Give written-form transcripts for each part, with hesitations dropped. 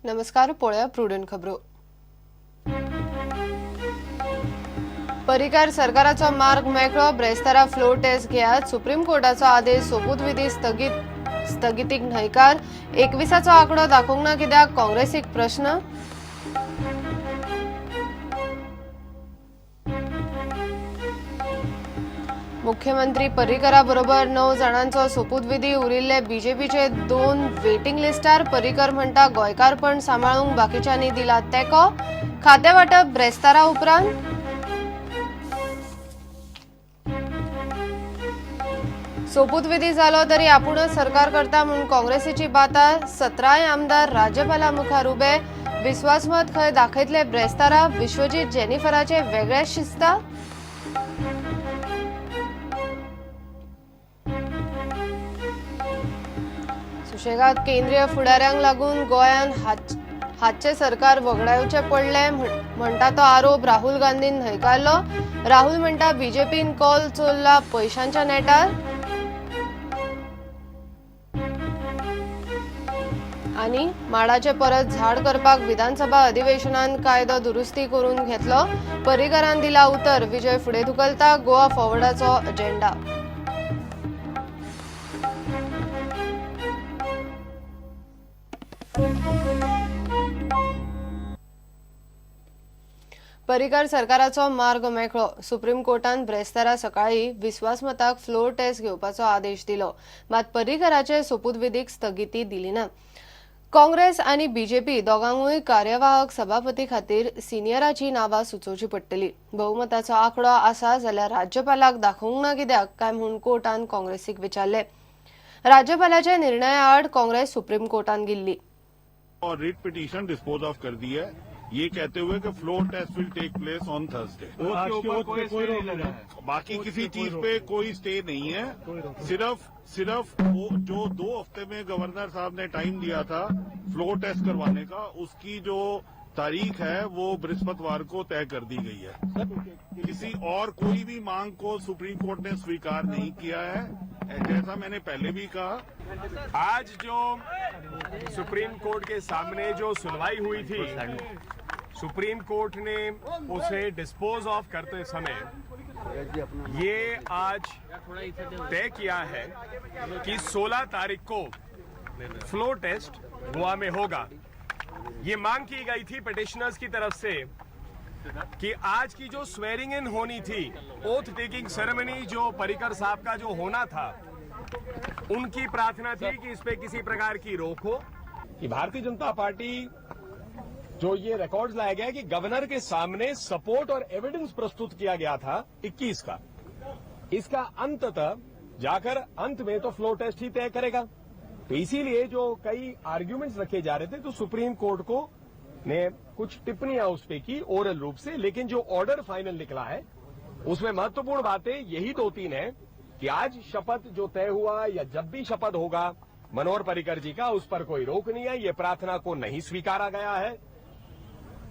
नमस्कार, पळोवया प्रुडंट खबरो. पर्रीकार सरकाराचो मार्ग मेकळो. ब्रेस्तारा फ्लोर टेस्ट घेयात. सुप्रीम कोर्टाचो आदेश. सोपूतविधी स्थगितीक न्हयकार. 21चो आंकडो दाखोवंक ना कित्याक, काँग्रेसीक प्रश्न. मुख्यमंत्री पर्रीकरा बरोबर 9 जाणांचो सोपूतविधी. उरिल्ले बीजेपीचे 2 वेटिंग लिस्टार. पर्रीकर म्हणटा गोंयकारपण सांबाळूंक बाकीच्यांनी दिला तेंको. खातें वांटप ब्रेस्तारा उपरांत. सोपूतविधी जालो तरी आपूणच सरकार करता म्हूण काँग्रेसीची बाता. 17 आमदार राज्यपाला मुखार उबे. विस्वासमत खंय दाखयतले ब्रेस्तारा. विश्वजीत जेनिफराचे वेगळेच शिस्ता. सुशेगाद केंद्रीय फुडाऱ्यांक लागून गोंयांत हातचें सरकार वगडावचें पडलें म्हणटा तो आरोप राहुल गांधीन न्हयकारलो. राहुल म्हणटा बीजेपीन कॉल चोरला पयशांच्या नेटार. आनी माडाचे परत झाड करपाक विधानसभा अधिवेशनान कायदो दुरुस्ती करून घेतलो. पर्रीकारान दिला उतर. विजय फुडें धुकलता गोवा फॉरवर्डाचो अजेंडा. पर्रीकार सरकाराचो मार्ग मेकळो. सुप्रीम कोर्टान ब्रेस्तारा सकाळी विस्वासमताक फ्लोर टेस्ट घेवपाचो आदेश दिलो. मात पर्रीकाराचे सोपूतविधीक स्थगिती दिली ना. काँग्रेस आनी बीजेपी दोगांकूय कार्यवाहक सभापती खातीर सिनियराची नांवां सुचोवची पडटली. बहुमताचो आंकडो आसा जाल्यार राज्यपालाक दाखोवंक ना कित्याक काय म्हूण कोर्टान काँग्रेसीक विचारले. राज्यपालाच्या निर्णया आड काँग्रेस सुप्रीम कोर्टान गेल्ली. और रिट पिटीशन डिस्पोज ऑफ कर दी है, ये कहते हुए कि floor test will take place on Thursday. उसके ऊपर कोई स्टे नहीं लगा है. बाकी किसी चीज पे कोई स्टे नहीं है. सिर्फ सिर्फ वो जो 2 हफ्ते में गवर्नर साहब ने टाइम दिया था फ्लोर टेस्ट करवाने का, उसकी जो तारीख है वो बृहस्पतिवार को तय कर दी गई है. किसी और कोई भी मांग को सुप्रीम कोर्ट ने स्वीकार नहीं किया है, जैसा मैंने पहले भी कहा. आज जो सुप्रीम कोर्ट के सामने जो सुनवाई हुई थी, सुप्रीम कोर्ट ने उसे डिस्पोज ऑफ करते समय ये आज तय किया है कि 16 तारीख को फ्लोर टेस्ट गोवा में होगा. ये मांग की गई थी पिटिशनर्स की तरफ से कि आज की जो स्वेरिंग इन होनी थी, ओथ टेकिंग सेरेमनी जो पर्रिकर साहब का जो होना था, उनकी प्रार्थना थी कि इस पे किसी प्रकार की रोक हो. कि भारतीय जनता पार्टी जो ये रिकॉर्ड्स लाया गया कि गवर्नर के सामने सपोर्ट और एविडेंस प्रस्तुत किया गया था 21 का, इसका अंततः जाकर अंत में तो फ्लोर टेस्ट ही तय करेगा. तो इसीलिए जो कई आर्ग्यूमेंट्स रखे जा रहे थे, तो सुप्रीम कोर्ट को ने कुछ टिप्पणियां उस पर की ओरल रूप से, लेकिन जो ऑर्डर फाइनल निकला है उसमें महत्वपूर्ण बातें यही 2-3 है कि आज शपथ जो तय हुआ या जब भी शपथ होगा मनोहर पर्रिकर जी का, उस पर कोई रोक नहीं है. ये प्रार्थना को नहीं स्वीकारा गया है.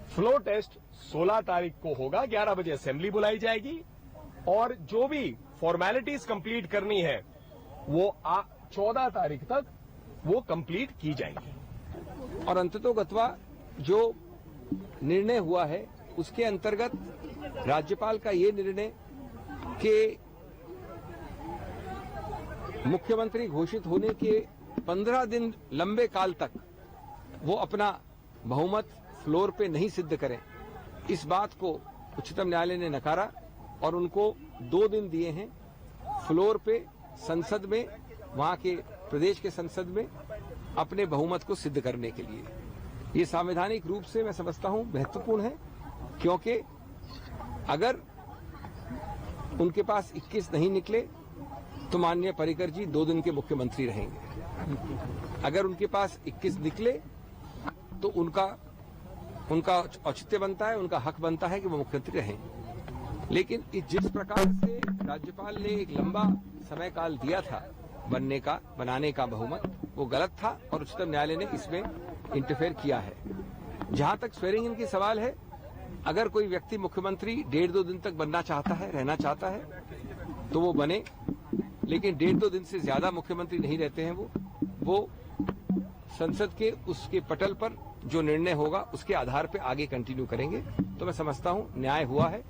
फ्लोर टेस्ट 16 तारीख को होगा, 11 बजे असेंबली बुलाई जाएगी और जो भी फॉर्मेलिटीज कंप्लीट करनी है वो 14 तारीख तक वो कंप्लीट की जाएंगी. और अंततोगत्वा जो निर्णय हुआ है उसके अंतर्गत राज्यपाल का ये निर्णय कि मुख्यमंत्री घोषित होने के 15 दिन लंबे काल तक वो अपना बहुमत फ्लोर पे नहीं सिद्ध करें, इस बात को उच्चतम न्यायालय ने नकारा और उनको 2 दिन दिए हैं फ्लोर पे संसद में, वहां के प्रदेश के संसद में अपने बहुमत को सिद्ध करने के लिए. ये संवैधानिक रूप से मैं समझता हूं महत्वपूर्ण है, क्योंकि अगर उनके पास 21 नहीं निकले तो माननीय पर्रिकर जी 2 दिन के मुख्यमंत्री रहेंगे. अगर उनके पास 21 निकले तो उनका औचित्य बनता है, उनका हक बनता है कि वो मुख्यमंत्री रहें. लेकिन जिस प्रकार से राज्यपाल ने एक लंबा समय काल दिया था बनने का, बनाने का बहुमत, वो गलत था और उच्चतम न्यायालय ने इसमें इंटरफेयर किया है. जहां तक स्वेरिंग इन की सवाल है, अगर कोई व्यक्ति मुख्यमंत्री 1.5-2 दिन तक बनना चाहता है, रहना चाहता है, तो वो बने, लेकिन 1.5-2 दिन से ज्यादा मुख्यमंत्री नहीं रहते हैं. वो संसद के उसके पटल पर जो निर्णय होगा उसके आधार पर आगे कंटिन्यू करेंगे। तो मैं समझता हूं न्याय हुआ है।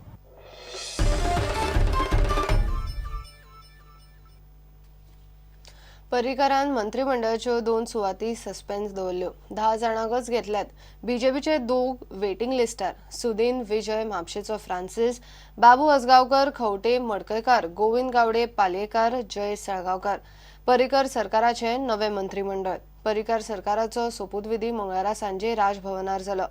पर्रीकरान मंत्रिमंडळाच्यो 2 सुवाती सस्पेन्स दवरल्यो। 10 जाणांकच घेतल्यात। बीजेपीचे 2 वेटिंग लिस्टार सुदीन विजय, म्हापशेचो फ्रांसीस, बाबू आजगांवकर, खवटे मडकयकार, गोविंद गावडे पालयेकार, जय साळगांवकार। पर्रीकर सरकाराचे नवे मंत्रिमंडळ। पर्रीकर सरकाराचो सोपूतविधी मंगळारा सांजे राजभवनार जालो।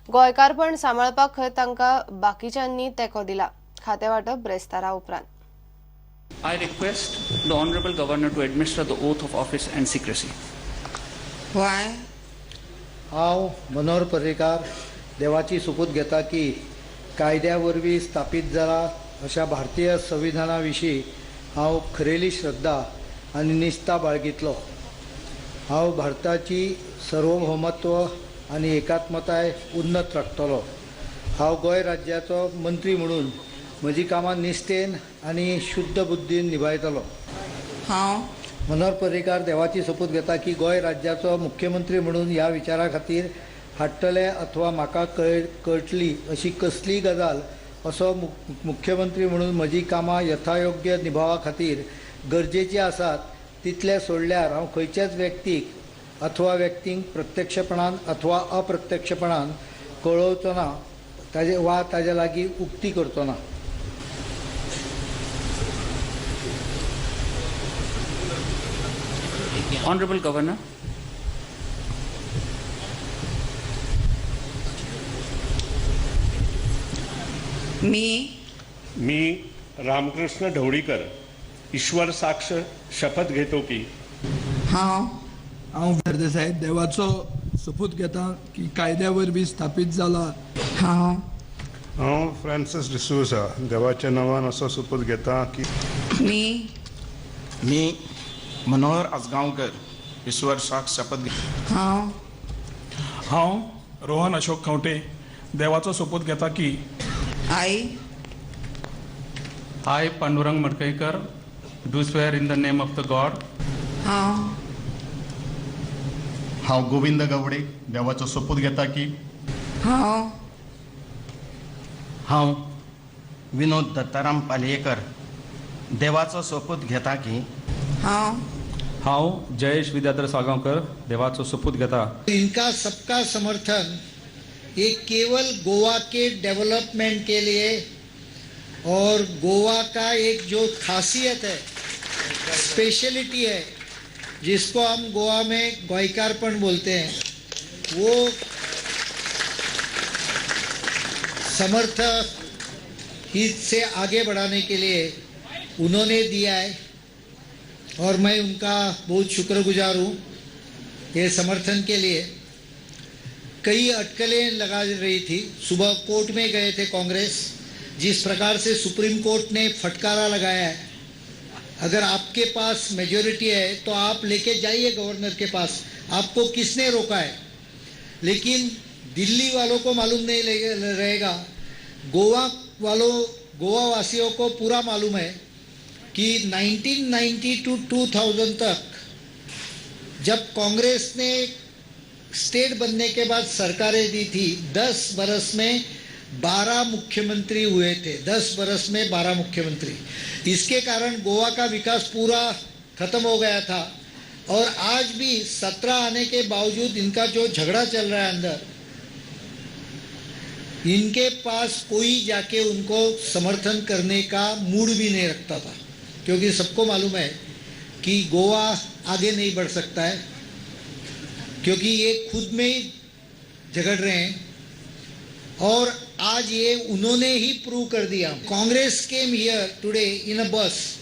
गोंयकारपण सांबाळपाक खंय तांकां बाकीच्यांनी तेंको दिला। खातें वांटप ब्रेस्तारा उपरांत। I request the Honorable Governor to administer the oath of office and secrecy. Why? हांव मनोहर पर्रीकार देवाची सोपूत घेता की कायद्या वरवीं स्थापीत जाला अशा भारतीय संविधाना विशीं हांव खरेली श्रद्धा आनी निश्ठा बाळगितलो। हांव भारताची सार्वभौमत्व आनी एकात्मताय उन्नत राखतलो। हांव गोंय राज्याचो मंत्री म्हणून म्हजी कामां निश्ठेन आनी शुद्ध बुद्धीन निभायतलो। हांव मनोहर पर्रीकार देवाची सोपूत घेता की गोंय राज्याचो मुख्यमंत्री म्हणून ह्या विचारा खातीर हाडटले अथवा म्हाका कळटली अशी कसलीय गजाल असो मुख्यमंत्री म्हणून म्हजी कामां यथायोग्य निभावा खातीर गरजेची आसात तितले सोडल्यार हांव खंयच्याच व्यक्तीक अथवा व्यक्तींक प्रत्यक्षपणान अथवा अप्रत्यक्षपणान कळोवचो ना ताजे वा ताजे लागीं उक्ती करचो ना। Honorable Governor. मी रामकृष्ण ढवळीकर ईश्वर साक्ष शपथ घेतो की हांव हांव सरदेसाय देवाचो सोपूत घेता की कायद्या वरवीं स्थापीत जाला। हांव हांव फ्रांसीस डिसोजा देवाच्या नांवान असो सोपूत घेता की मी मी मनोहर आजगांवकर ईश्वर साक्ष शपथ घेता। हांव हांव रोहन अशोक खंवटे देवाचो सोपूत घेता की I, Pandurang Madkaikar, do swear in the name of the God. हांव हांव गोविंद गावडे देवाचो सोपूत घेता की हांव हांव विनोद दत्ताराम पालयेकर देवाचो सोपूत घेता की हांव हांव जयेश विद्याधर साळगांवकर देवाचो सोपूत घेता। इनका सबका समर्थन ये केवल गोवा के डेवलपमेंट के लिए और गोवा का एक जो खासियत है, स्पेशलिटी है, जिसको हम गोवा में गोयकारपण बोलते हैं, वो समर्थ हित से आगे बढ़ाने के लिए उन्होंने दिया है और मैं उनका बहुत शुक्रगुजार हूँ ये समर्थन के लिए। कई अटकलें लगा रही थी, सुबह कोर्ट में गए थे कांग्रेस, जिस प्रकार से सुप्रीम कोर्ट ने फटकारा लगाया है, अगर आपके पास मेजोरिटी है तो आप लेके जाइए गवर्नर के पास, आपको किसने रोका है। लेकिन दिल्ली वालों को मालूम नहीं रहेगा, गोवा वालों, गोवा वासियों को पूरा मालूम है कि 1990 टू 2000 तक जब कांग्रेस ने स्टेट बनने के बाद सरकारें दी थी, 10 बरस में 12 मुख्यमंत्री हुए थे। 10 बरस में 12 मुख्यमंत्री। इसके कारण गोवा का विकास पूरा खत्म हो गया था और आज भी 17 आने के बावजूद इनका जो झगड़ा चल रहा है अंदर, इनके पास कोई जाके उनको समर्थन करने का मूड भी नहीं रखता था, क्योंकि सबको मालूम है कि गोवा आगे नहीं बढ़ सकता है, क्योंकि ये खुद में ही झगड़ रहे हैं। और आज ये उन्होंने ही प्रूव कर दिया। Congress came here today in a bus.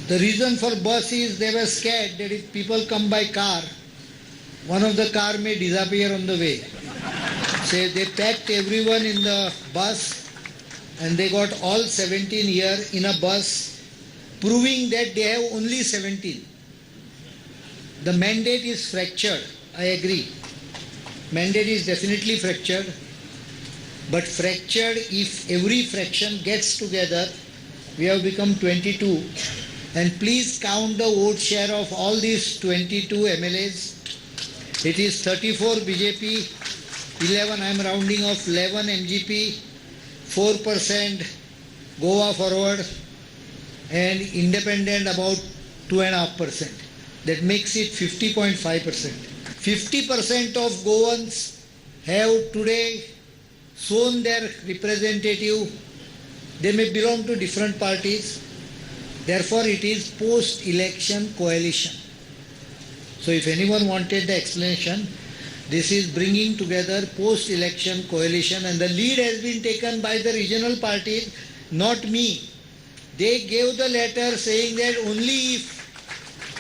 The reason for bus is they were scared that if people come by car, one of the car may disappear on the way. So they packed everyone in the bus and they got all 17 here in a bus, proving that they have only 17. The mandate is fractured, I agree. Mandate is definitely fractured, but fractured if every fraction gets together, we have become 22. And please count the vote share of all these 22 MLAs It is 34 BJP, 11, I am rounding off, 11 MGP, 4% Goa Forward, and independent about 2.5%. That makes it 50.5%. 50% of Goans have today shown their representative. They may belong to different parties. Therefore, it is post-election coalition. So if anyone wanted the explanation, this is bringing together post-election coalition, and the lead has been taken by the regional parties, not me. They gave the letter saying that only if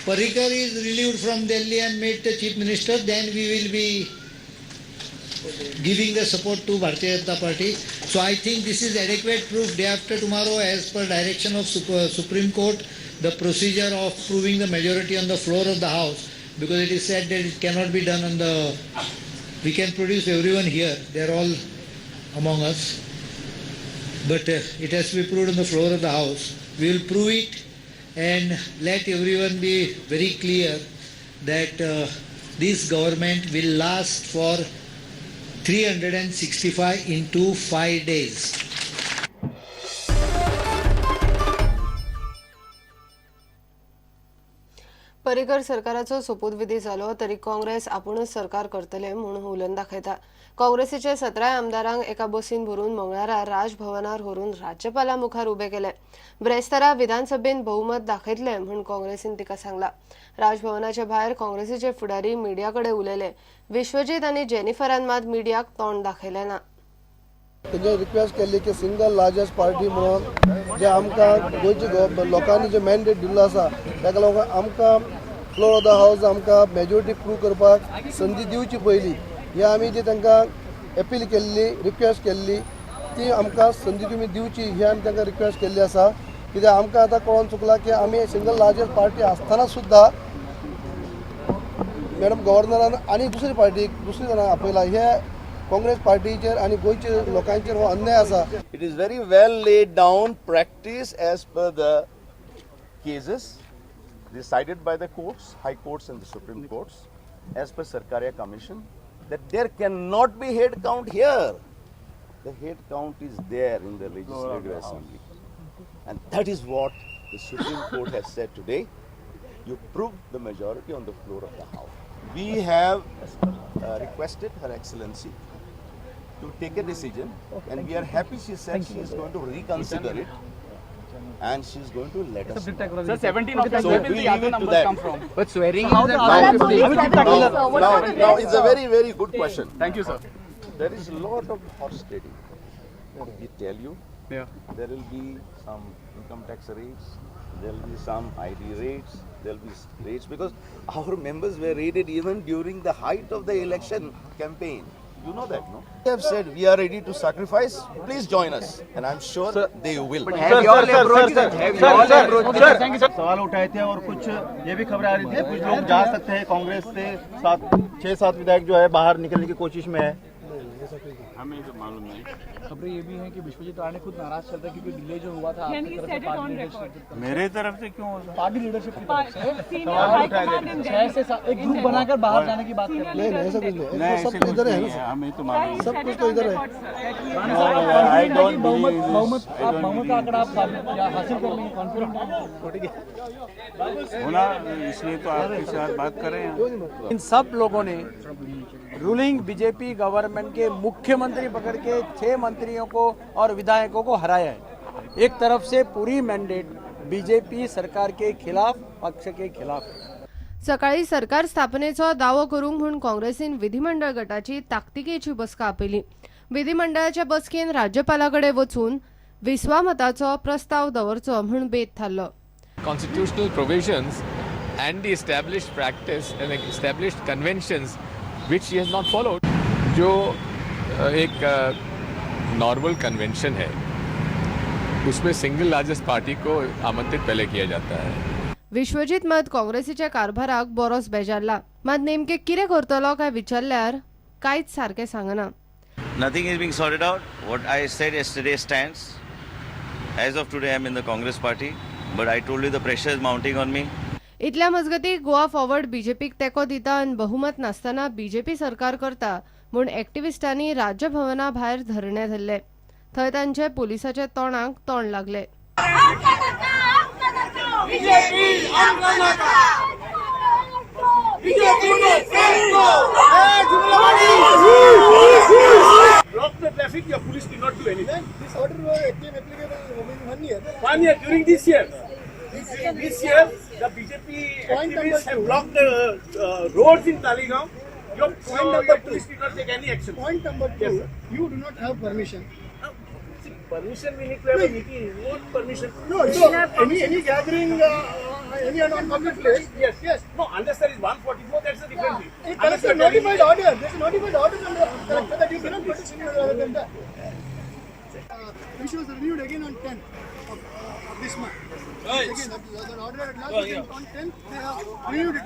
Parrikar is relieved from Delhi and made the chief minister, then we will be giving the support to Bharatiya Janata Party. So I think this is adequate proof. Day after tomorrow, as per direction of Supreme Court, the procedure of proving the majority on the floor of the house, because it is said that it cannot be done on the... We can produce everyone here, they are all among us, but it has to be proved on the floor of the house. We will prove it and let everyone be very clear that this government will last for 365 into 5 days. Parrikar सरकाराचो सोपूतविधी जालो तरी काँग्रेस आपूणच सरकार करतले म्हूण उलोवन दाखयता. काँग्रेसीचे 17 आमदारांक एका बसीन भरून मंगळारा राजभवनार व्हरून राज्यपाला मुखार उबे केले. ब्रेस्तारा विधानसभेन बहुमत दाखयतले म्हूण काँग्रेसीन तिका सांगला. राजभवनाचे भायर काँग्रेसीचे फुडारी मिडिया कडेन उलयले. विश्वजीत आनी जेनिफरान मात मिडियाक तोंड दाखयलें ना. तेंच्यानी रिक्वेस्ट केल्ली की सिंगल लार्जस्ट पार्टी म्हणून जे आमकां गोंयचे लोकांनी जे मॅन्डेट दिल्लो आसा ताका लागून आमकां फ्लोर ऑफ the house आमकां मेजॉरिटी प्रूव करपाक संदी दिवची पयली. हे आमी जी तांकां अपील केल्ली, रिक्वेस्ट केल्ली, ती आमकां संदी तुमी दिवची ही आमी तांकां रिक्वेस्ट केल्ली आसा. कित्याक आमकां आतां कळोन चुकलां की आमी सिंगल लार्जस्ट पार्टी आसतना सुद्दां मॅडम गव्हर्नरान आनी दुसरी पार्टी दुसरी जाणां आपयला. हे काँग्रेस पार्टीचेर आनी गोंयचे लोकांचेर हो अन्याय आसा. It is very well laid down practice as per the cases decided by the courts, high courts and the Supreme Courts, as per Sarkaria Commission, that there cannot be head count here. The head count is there in the Legislative Assembly. And that is what the Supreme Court has said today. You proved the majority on the floor of the House. We have requested Her Excellency to take a decision, and we are happy she said she is going to reconsider it. And she's going to let us know. Sir, 17 of them, so where will the other numbers come from? But swearing is now, it's a very, very good question. Thank you, sir. There is a lot of horse trading. We tell you, yeah, there will be some income tax rates, there will be some ID rates, there will be rates, because our members were raided even during the height of the election campaign. You know that, no? They have said we are ready to sacrifice. Please join us, and I'm sure sir, they will. सवाल उठाए थे और कुछ ये भी खबर आ रही थी कुछ लोग जा सकते हैं कांग्रेस से, 6-7 विधायक जो है बाहर निकलने की कोशिश में है. हमें तो मालूम नहीं. खबरें ये भी हैं कि विश्वजीत राणे खुद नाराज चल रहे हैं क्योंकि डिले जो हुआ था आपकी तरफ से, पार्टी लीडरशिप मेरे तरफ से क्यों होता? पार्टी लीडरशिप की तरफ से 6 से 7 एक ग्रुप बनाकर बाहर जाने की बात कर रहे हैं. नहीं नहीं, ऐसा कुछ नहीं, सब इधर है, हमें तो मालूम, सब कुछ तो इधर है. बहुमत का आंकड़ा आप हासिल कर लेंगे, कॉन्फिडेंट होना, इसलिए तो आपके साथ बात कर रहे हैं. इन सब लोगों ने रूलिंग बीजेपी गवर्नमेंट के मुख्यमंत्री पकड़ के 6 मंत्रियों को और विधायकों को हराया है. एक तरफ से पूरी मैंडेट बीजेपी सरकार के खिलाफ, पक्ष के खिलाफ है. सकाळी सरकार स्थापनेचो दावो करूंक म्हूण काँग्रेसीन विधिमंडळ गटाची ताकतिकेची बसका आपयली. विधिमंडळाच्या बसकेन राज्यपाला कडेन वचून विस्वामताचो प्रस्ताव दवरचो म्हूण बेत थारलो. Constitutional provisions and the established practice and established conventions which she has not followed. जो एक नॉर्मल कन्वेंशन है उसमें सिंगल लार्जेस्ट पार्टी को आमंत्रित पहले किया जाता है. विश्वजीत मात काँग्रेसीच्या कारभाराक बरोच बेजारला. मात नेमके कितें करतलो काय विचारल्यार कांयच सारकें सांगना. Nothing is being sorted out. What I said yesterday stands. As of today I am in the Congress party, but I told you the pressure is mounting on me. इतल्या मजगती गोवा फॉरवर्ड बीजेपीक तेंको दिता आनी बहुमत नासतना बीजेपी सरकार करता म्हूण एक्टिविस्टांनी राज्यभवना भायर धरणे धरले. थंय तांचे पुलिसाच्या तोंडाक तोंड लागले. Block the traffic, your police did not do anything. This order was applicable in 1 year. 1 year during this year. This year, the BJP activists have blocked the roads in Taleigao. Your point number 2, police did not take any action. Point number 2, yes, you do not have permission. See, permission we need to have a meeting. What permission? No, so any gathering, any on public place. Yes, yes. No, unless there is 144, that's a different thing. It is a notified order. There's a notified order from the collector that you cannot protest anywhere other than that. Which was renewed again on 10th of this month. Right. Again, the order at last on 10th, they have renewed it.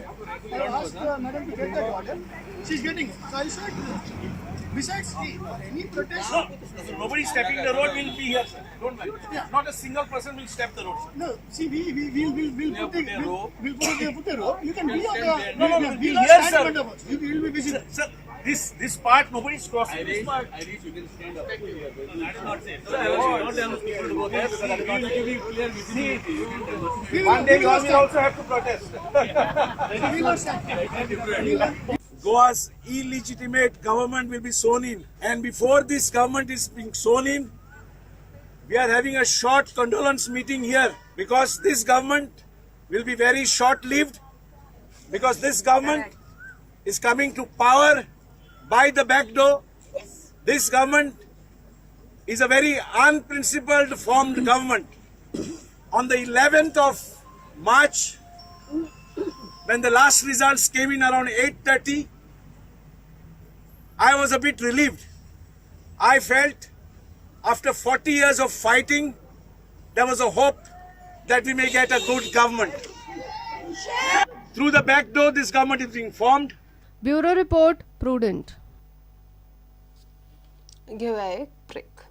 I asked madam to get that order. She's getting it. So I said, besides, see, for any protest... No, nobody stepping the road will be here, sir. Don't worry. Yeah. Not a single person will step the road, sir. No, see, we'll put a rope. You can be on the... No, we'll be not here, stand sir. in front of us. You will be visible. Sir, this part, nobody is crossing this part. Irish, you can stand up. That is not safe. Sir, I will not allow people to go there. See, one day we will also have to protest. We will stand. Goa's illegitimate government will be sworn in. And before this government is being sworn in, we are having a short condolence meeting here because this government will be very short-lived, because this government is coming to power by the back door. Yes. This government is a very unprincipled formed government. On the 11th of March, when the last results came in around 8:30, I was a bit relieved. I felt after 40 years of fighting, there was a hope that we may get a good government. Through the back door, this government is being formed. Bureau Report, Prudent. घेऊया एक break.